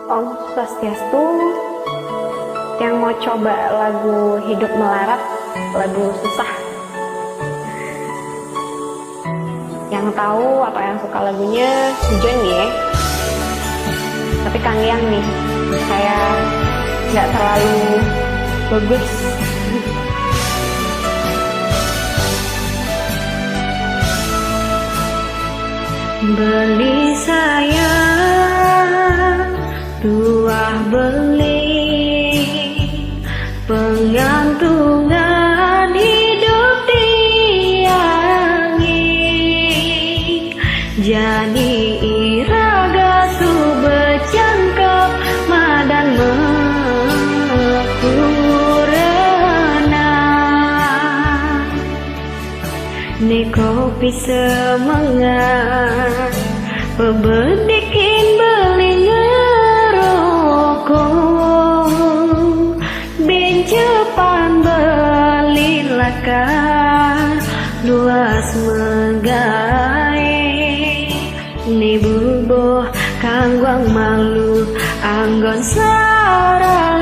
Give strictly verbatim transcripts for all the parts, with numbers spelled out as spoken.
Om Swastiastu. Yang mau coba lagu Hidup Melarat, lagu susah. Yang tahu atau yang suka lagunya, John ya. Tapi Kang Yang nih, saya nggak terlalu bagus. Beli saya tuah beli, pengantungan hidup tiang. Jadi iraga su becangkep madan mekurenang. Ni kopi semengan, pebedikin beli ngerokok, bencepan beli laka luas megai. Ni buboh kangguang malu anggon sarapan.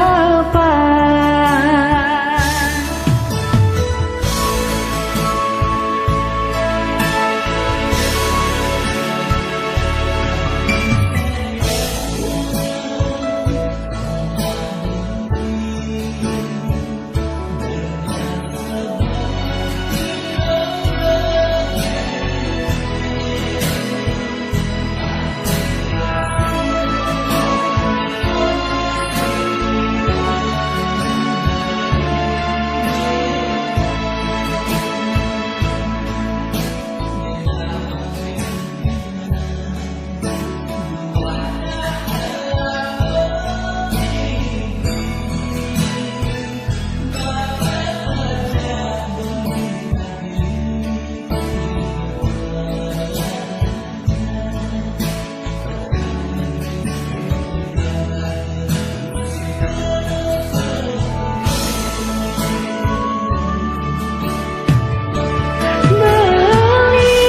Beli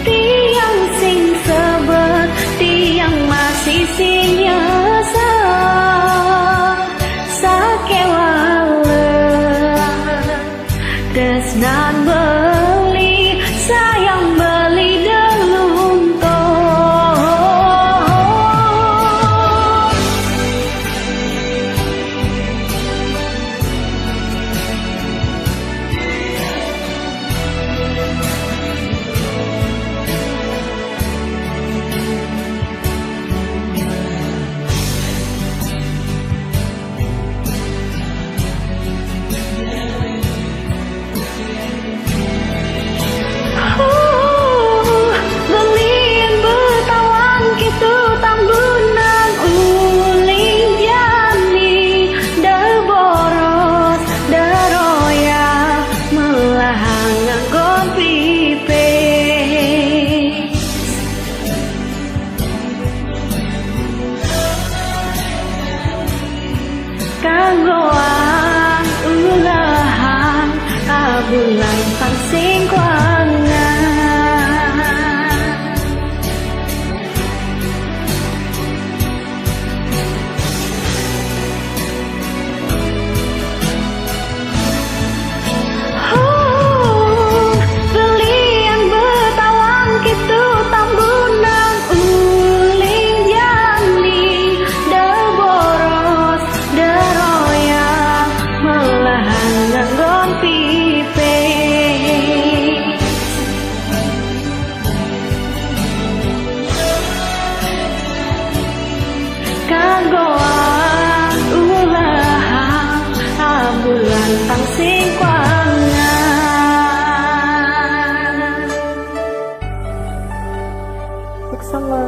tiang sing sebet, tiang masih sing nyesel. Sakewala tresnan beli, sayang beli delunto. Huh, belian betawan kitu Tambunan uling jani, da boros, da royah, melahang nganggon pipis. Kanggoan ulahan, abulan pang sing kuangan. Huh, belian betawan kitu Tambunan uling jani, da boros, da royah, melahang nganggon pipis. Kanggoan ulahan, abulan pang sing kuangan. Suksma.